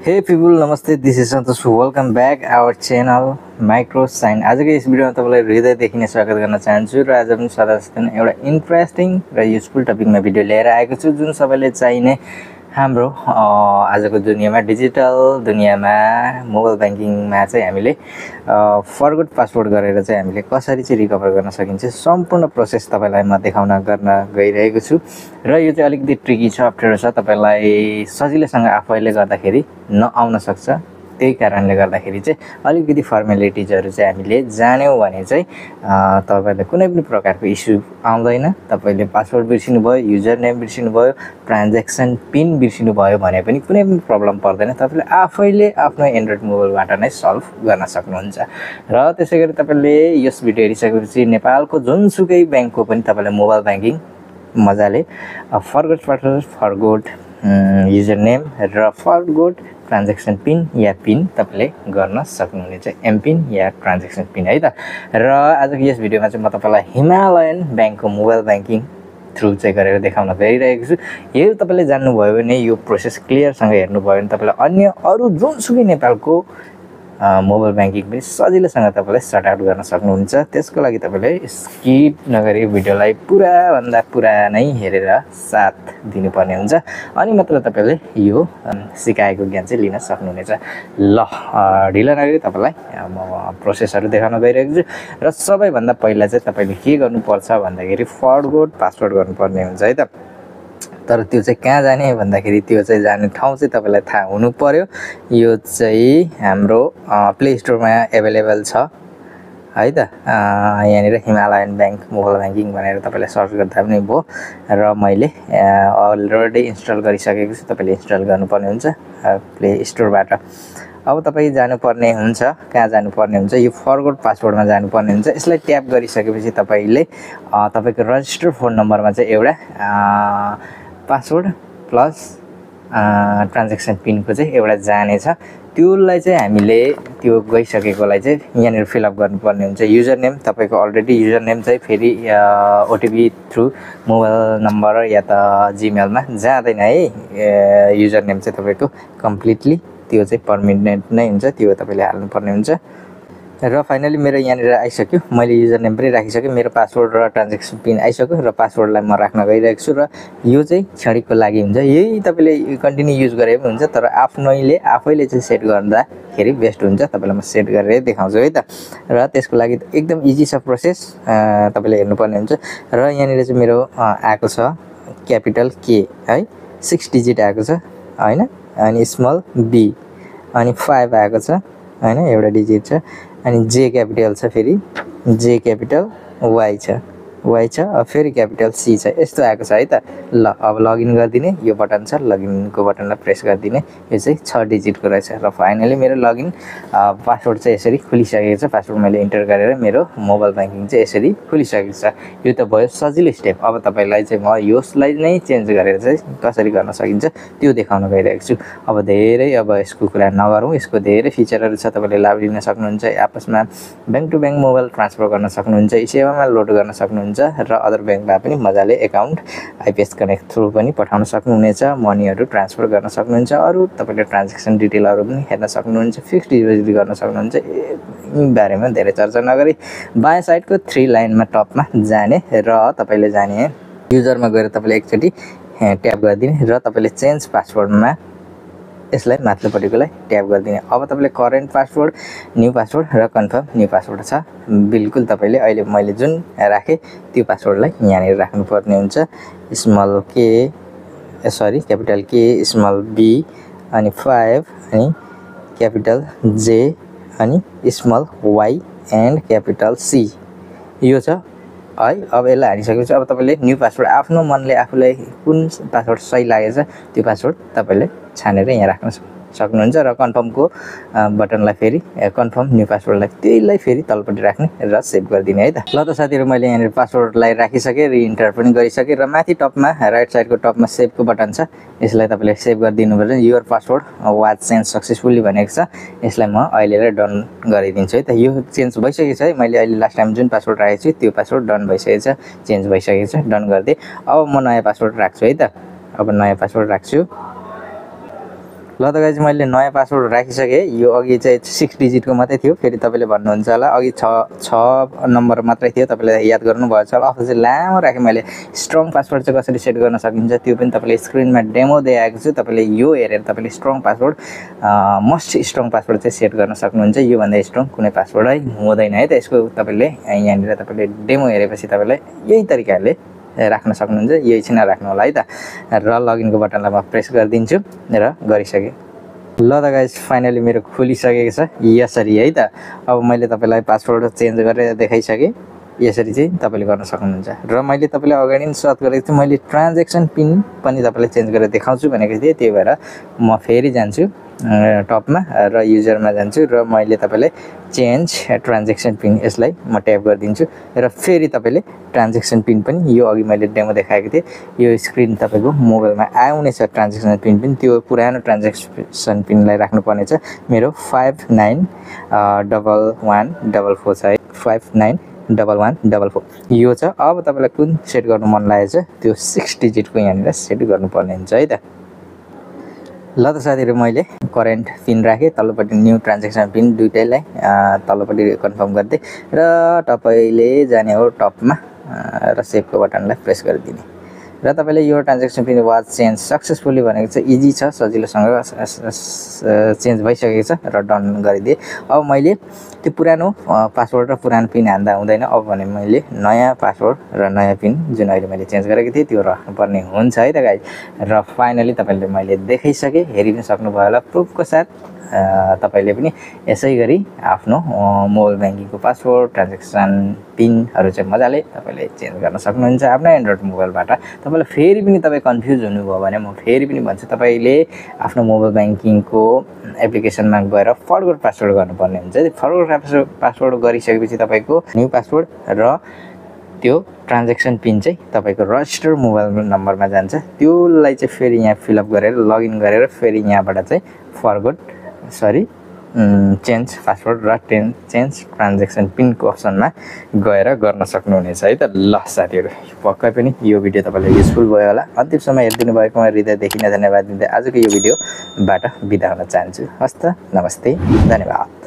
Hey people, नमस्ते. This is Santosh. Welcome back our channel Micro Sign. आजको यस भिडियोमा तपाईलाई हृदयदेखि नै स्वागत गर्न चाहन्छु र आज पनि सदा जस्तै एउटा इन्ट्रेस्टिङ र युजफुल टपिकमा भिडियो लिएर आएको छु जुन सबैले चाहिने हाम्रो आजको दुनियामा डिजिटल दुनियामा मोबाइल ब्याङ्किङमा चाहिँ हामीले फरगट पासवर्ड गरेर चाहिँ हामीले कसरी चाहिँ रिकभर गर्न सकिन्छ सम्पूर्ण प्रोसेस तपाईलाई म देखाउन गर्न गइरहेको छु र यो चाहिँ अलिकति ट्रिकी छ, अप्ठ्यारो छ, तपाईलाई सजिलैसँग आफैले गर्दाखेरि नआउन सक्छ। त्यही कारणले गर्दाखेरि चाहिँ अलिकति फर्मालिटिजहरु चाहिँ हामीले जान्यौं भने चाहिँ तपाईलाई कुनै पनि प्रकारको इस्यु आउँदैन। तपाईले पासवर्ड बिर्सिनु भयो, युजर नेम बिर्सिनु भयो, ट्रान्ज्याक्सन पिन बिर्सिनु भयो भने पनि कुनै पनि प्रब्लम पर्दैन। तपाईले आफैले आफ्नो एन्ड्रोइड मोबाइलबाट नै सल्भ गर्न सक्नुहुन्छ। र त्यसैगरी तपाईले यस भिडियो हेरिसकेपछि नेपालको जुनसुकै बैंकको पनि तपाईले मोबाइल बैंकिङ मजाले फरगोट युजर नेम र फरगोट ट्रान्ज्याक्सन पिन या पिन तपाईले गर्न सक्नुहुनेछ, एमपिन या ट्रान्ज्याक्सन पिन है त। र आजको यस भिडियोमा चाहिँ म तपाईलाई हिमालयन बैंकको मोबाइल बैंकिङ थ्रु चाहिँ गरेर देखाउन गइरहेको छु। यो तपाईले जान्नुभयो भने यो प्रोसेस क्लियरसँग हेर्नुभयो भने तपाईलाई अन्य अरु जुनसुकै नेपालको मोबाइल बैंकिङ पनि सजिलैसँग तपाईले सर्ट आउट गर्न सक्नुहुन्छ। त्यसको लागि तपाईले स्किप नगरी भिडियोलाई पुरा भन्दा पुरा नै हेरेर साथ दिनुपर्ने हुन्छ, अनि मात्र तपाईले यो सिकाएको ज्ञान चाहिँ लिन सक्नुहुनेछ। ल ढिला नगरी तपाईलाई म प्रोसेसहरु देखाउन गइरहेको छु र सबैभन्दा पहिला चाहिँ तपाईले के गर्नुपर्छ भन्दाखेरि फरगोट पासवर्ड गर्नुपर्ने हुन्छ है त। तर त्यो चाहिँ कहाँ जाने भन्दाखेरि त्यो चाहिँ जाने ठाउँ चाहिँ तपाईलाई थाहा हुनु पर्यो। यो चाहिँ हाम्रो प्ले स्टोरमा अवेलेबल छ है त। यहाँनिर हिमालयन बैंक मोबाइल बैंकिङ भनेर तपाईले सर्च गर्दा पनि भयो र मैले अलरेडी इन्स्टल गरिसकेको छु। तपाईले इन्स्टल गर्नुपर्ने हुन्छ प्ले स्टोरबाट। अब तपाई जानुपर्ने हुन्छ, कहाँ जानुपर्ने हुन्छ, यो फरगोट पासवर्डमा जानुपर्ने हुन्छ। यसलाई ट्याप गरिसकेपछि तपाईले तपाईको रजिस्टर फोन नम्बरमा चाहिँ एउटा पासवर्ड प्लस ट्रान्ज्याक्सन पिनको चाहिँ एउटा जानेछ। त्योलाई चाहिँ हामीले त्यो गइसकेकोलाई चाहिँ यहाँनिर फिलअप गर्नुपर्ने हुन्छ। युजर नेम तपाईको अलरेडी युजर नेम चाहिँ फेरि ओटिपी थ्रु मोबाइल नम्बर या त जीमेलमा जाँदैन है। युजर नेम चाहिँ तपाईको कम्प्लिटली त्यो चाहिँ पर्मानेन्ट नै हुन्छ, त्यो तपाईले हाल्नुपर्ने हुन्छ। र फाइनली मेरो यहाँनिर आइसक्यो, मैले युजर नेम पनि राखिसके, मेरो पासवर्ड र ट्रान्ज्याक्सन पिन आइसक्यो र पासवर्डलाई म राख्न गइरहेको छु। र यो चाहिँ क्षणिकको लागि हुन्छ, यही तपाईले कन्टिन्यू युज गरे पनि हुन्छ, तर आफैले चाहिँ सेट गर्दाखेरि बेस्ट हुन्छ। तपाईलाई म सेट गरेर देखाउँछु है त। र त्यसको लागि एकदम इजी छ प्रोसेस, तपाईले हेर्नुपर्ने हुन्छ। र यहाँनिर चाहिँ मेरो आएको छ क्यापिटल के है, 6 डिजिट आएको छ हैन, अनि स्मल बी, अनि 5 आएको छ हैन, एउटा डिजिट छ, अनि जे क्यापिटल छ, फेरि जे क्यापिटल वाई छ, फेरि क्यापिटल सी छ, यस्तो आएको छ है त। ल अब लगइन गर्दिने, यो बटन छ, लगइनको बटनलाई प्रेस गर्दिने, यो चाहिँ 6 डिजिटको रहेछ। र फाइनली मेरो लगइन पासवर्ड चाहिँ यसरी खुलिसकेको छ। पासवर्ड मैले इन्टर गरेर मेरो मोबाइल ब्याङ्किङ चाहिँ यसरी खुलिसकेको छ। यो त भयो सजिलो स्टेप। अब तपाईलाई चाहिँ म यसलाई नै चेन्ज गरेर चाहिँ कसरी गर्न सकिन्छ त्यो देखाउन गइरहेको छु। अब यसको कुरा नगरौँ, यसको धेरै फिचरहरु छ, तपाईले लाभ लिन सक्नुहुन्छ। आपसमा bank to bank mobile transfer गर्न सक्नुहुन्छ, सेवामा लोड गर्न सक्नुहुन्छ र अदर बैंकमा पनि मजाले अकाउन्ट आइपीएस कनेक्ट थ्रु पनि पठाउन सक्नुहुनेछ, मनीहरु ट्रान्सफर गर्न सक्नुहुन्छ, अरु तपाईले ट्रान्ज्याक्सन डिटेलहरु पनि हेर्न सक्नुहुन्छ, फिक्स्ड डिपोजिट गर्न सक्नुहुन्छ। यी बारेमा धेरै चर्चा नगरी बायाँ साइडको 3 लाइनमा टपमा जाने र तपाईले जाने युजरमा गएर तपाईले एकचोटी ट्याप गर्दिने र तपाईले चेन्ज पासवर्डमा यसलाई माथिल्लोपट्टिकोलाई ट्याप गर्दिने। अब तपाईले करेन्ट पासवर्ड, न्यू पासवर्ड र कन्फर्म न्यू पासवर्ड छ। बिल्कुल तपाईले अहिले मैले जुन राखे त्यो पासवर्डलाई यहाँनिर राख्नुपर्ने हुन्छ। स्मल के क्यापिटल के, स्मल बी, अनि 5, अनि क्यापिटल जे, अनि small Y and capital C, यो छ है। अब यसलाई हालिसकेपछि अब तपाईले न्यू पासवर्ड आफ्नो मनले आफूलाई कुन पासवर्ड सही लागेछ त्यो पासवर्ड तपाईले छानेर यहाँ राख्न सक्नुहुन्छ। र कन्फर्मको बटनलाई फेरि कन्फर्म न्यू पासवर्डलाई त्यहीलाई फेरि तलपट्टि राख्ने र सेभ गरिदिने है त। ल त साथीहरु, मैले यहाँनिर पासवर्डलाई राखिसके, रिइन्टर पनि गरिसके र माथि टपमा राइट साइडको टपमा सेभको बटन छ, यसलाई तपाईले सेभ गरिदिनु पर्छ। Your password was change successfully भनेको छ, यसलाई म अहिले डन गरिदिन्छु है त। यो चेन्ज भइसकेको छ है, मैले अहिले लास्ट टाइम जुन पासवर्ड राखेको छु त्यो पासवर्ड डन भइसकेको छ, चेन्ज भइसकेको छ, डन गर्दै। अब म नयाँ पासवर्ड राख्छु है त। अब नयाँ पासवर्ड राख्छु ल त गाइज मैले नयाँ पासवर्ड राखिसकेँ। यो अघि चाहिँ 6 डिजिटको मात्रै थियो। फेरि तपाईँले भन्नुहुन्छ होला अघि 6 नम्बर मात्रै थियो, तपाईँले याद गर्नुभएछ होला। अथवा चाहिँ लामो राखेँ मैले। स्ट्रङ पासवर्ड चाहिँ कसरी सेट गर्न सकिन्छ त्यो पनि तपाईँले स्क्रिनमा डेमो दिइआएको छु। तपाईँले यो हेरेर तपाईँले strong password must strong password चाहिँ सेट गर्न सक्नुहुन्छ। योभन्दा स्ट्रङ कुनै पासवर्ड है हुँदैन है त। यसको तपाईँले यहाँनिर तपाईँले डेमो हेरेपछि तपाईँलाई यही तरिकाले राख्न सक्नुहुन्छ। यो एकछिन राख्नु होला है त। र लगइनको बटनलाई म प्रेस गरिदिन्छु र गरिसकेँ। ल त गाइस फाइनली मेरो खुलिसकेको छ यसरी है त। अब मैले तपाईँलाई पासवर्ड चेन्ज गरेर देखाइसकेँ। यसरी चाहिँ तपाईँले गर्न सक्नुहुन्छ। र मैले तपाईँलाई अगाडि नै सर्च गरेको थिएँ, मैले ट्रान्जेक्सन पिन पनि तपाईँलाई चेन्ज गरेर देखाउँछु भनेको थिएँ। त्यही भएर म फेरि जान्छु टपमा र युजरमा जान्छु र मैले तपाईँलाई चेन्ज ट्रान्जेक्सन पिन यसलाई म ट्याप गरिदिन्छु र फेरि तपाईँले ट्रान्जेक्सन पिन पनि यो अघि मैले डेमो देखाएको थिएँ यो स्क्रिन तपाईँको मोबाइलमा आउने छ। ट्रान्जेक्सन पिन पनि त्यो पुरानो ट्रान्जेक्सन पिनलाई राख्नुपर्नेछ। मेरो 591144 छ है, 591144 यो छ। अब तपाईँलाई कुन सेट गर्नु मन लागेको छ त्यो 6 डिजिटको यहाँनिर सेट गर्नुपर्ने हुन्छ है त। ल त साथीहरू मैले करेन्ट पिन राखेँ, तल्लोपट्टि न्यू ट्रान्जेक्सन पिन दुइटैलाई तल्लोपट्टि कन्फर्म गरिदिएँ र तपाईँले जाने हो टपमा र सेभको बटनलाई प्रेस गरिदिने र तपाईँले यो transaction pin was change successfully भनेको चाहिँ इजी छ, सजिलोसँग चेन्ज भइसकेको छ र डन गरिदिएँ। अब मैले त्यो पुरानो पासवर्ड र पुरानो पिन हान्दा हुँदैन। अब भने मैले नयाँ पासवर्ड र नयाँ पिन जुन अहिले मैले चेन्ज गरेको थिएँ त्यो राख्नुपर्ने हुन्छ है त गाइज। र फाइनली तपाईँले मैले देखाइसकेँ, हेरि पनि सक्नुभयो होला प्रुफको साथ। तपाईँले पनि यसै गरी आफ्नो मोबाइल ब्याङ्किङको पासवर्ड ट्रान्जेक्सन पिनहरू चाहिँ मजाले तपाईँले चेन्ज गर्न सक्नुहुन्छ आफ्नो एन्ड्रोइड मोबाइलबाट। तपाईँलाई फेरि पनि तपाईँ कन्फ्युज हुनुभयो भने म फेरि पनि भन्छु, तपाईँले आफ्नो मोबाइल ब्याङ्किङको एप्लिकेसनमा गएर फरवर्ड पासवर्ड गर्नुपर्ने हुन्छ। फरवर्ड पासवर्ड गरिसकेपछि तपाईँको न्यू पासवर्ड र त्यो ट्रान्जेक्सन पिन चाहिँ तपाईँको रजिस्टर मोबाइल नम्बरमा जान्छ। त्यसलाई चाहिँ फेरि यहाँ फिलअप गरेर लगइन गरेर फेरि यहाँबाट चाहिँ चेन्ज पासवर्ड र चेन्ज ट्रान्जेक्सन पिनको अप्सनमा गएर गर्न सक्नुहुनेछ है त। ल साथीहरू पक्कै पनि यो भिडियो तपाईँलाई युजफुल भयो होला। अन्तिम समय हेरिदिनु भएकोमा हृदयदेखि नै धन्यवाद दिँदै आजको यो भिडियोबाट बिदा हुन चाहन्छु। हस्त नमस्ते, धन्यवाद।